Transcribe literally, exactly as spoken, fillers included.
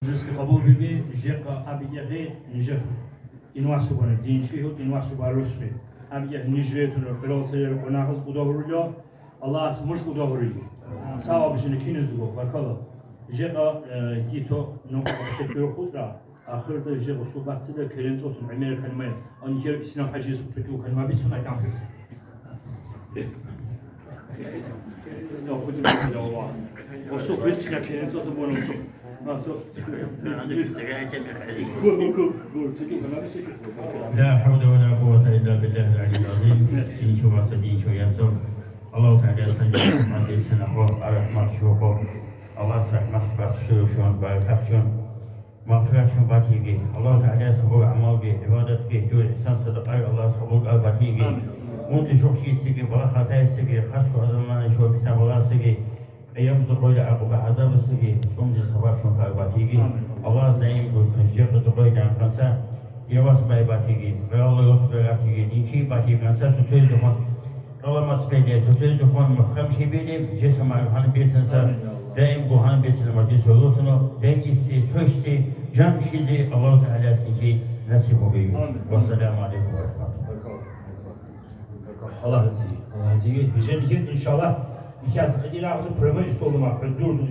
Жески къабул биги, жекъа абиягъи нижер инвасубана, дин чи гьуд инвасуба русби. Абиягъи ниж ретуна, къирал сайер къонагъаз къудагьурулев, Аллагьас муш къудагьуриги. Саваб жина киназго, баркала. Жекъа, э, дито нокъа хутра, ахирда жекъа субацила керен цӀотун гӀемер калимаят, анкер Ислам ХӀажиевс цо калима бицун айтан. لا حول ولا قوة إلا بالله العلي العظيم. Динчо васа, динчо ясав. Аллагьу ТагӀалаяс хӀадис хӀадисана хо, рахӀмат шо хо. Аллагьас рахӀмат бацӀцӀадаб шугьун баракат чун. Магъфират чун батиги, Аллагьу ТагӀалаяс гьабураб гӀамалги, гӀибадатги, жур ихсан садакъаги Аллагьас гьабураб батиги. Амин. Унти жухъ чиясеги, балагь хатаясеги, хасго азаманай жо питна баласеги, къиямасеб къоялъ гӀакъуба гӀазабасеги цӀунизе сабаблъун батиги. Амин. Аллагьас даимго жакъа къоялъ гӀанкъанца явас бай батиги, гъалалъ явас бай батиги, динчи батиги, гьанса цоцазухъан Къаламат беде, цоцазухъан мухӀкам щибилеб, жеса магӀариф гьаниб бецанса, амин, я Аллагь, даимго гьаниб бецина мажлис гьолосуно, ден иссе, цойссе, жан щизе Аллагьу ТагӀалаяс инчи насиб бугейин. Амин. Вассаламу гӀалайкум ва рахӀматуллагь. Баркалла. Баркалла. Аллагь разиги, Аллагь разиги. Гьежен гьеб, иншаллагь, ихьас къидила гьабун прямой истолда ма, хӀудур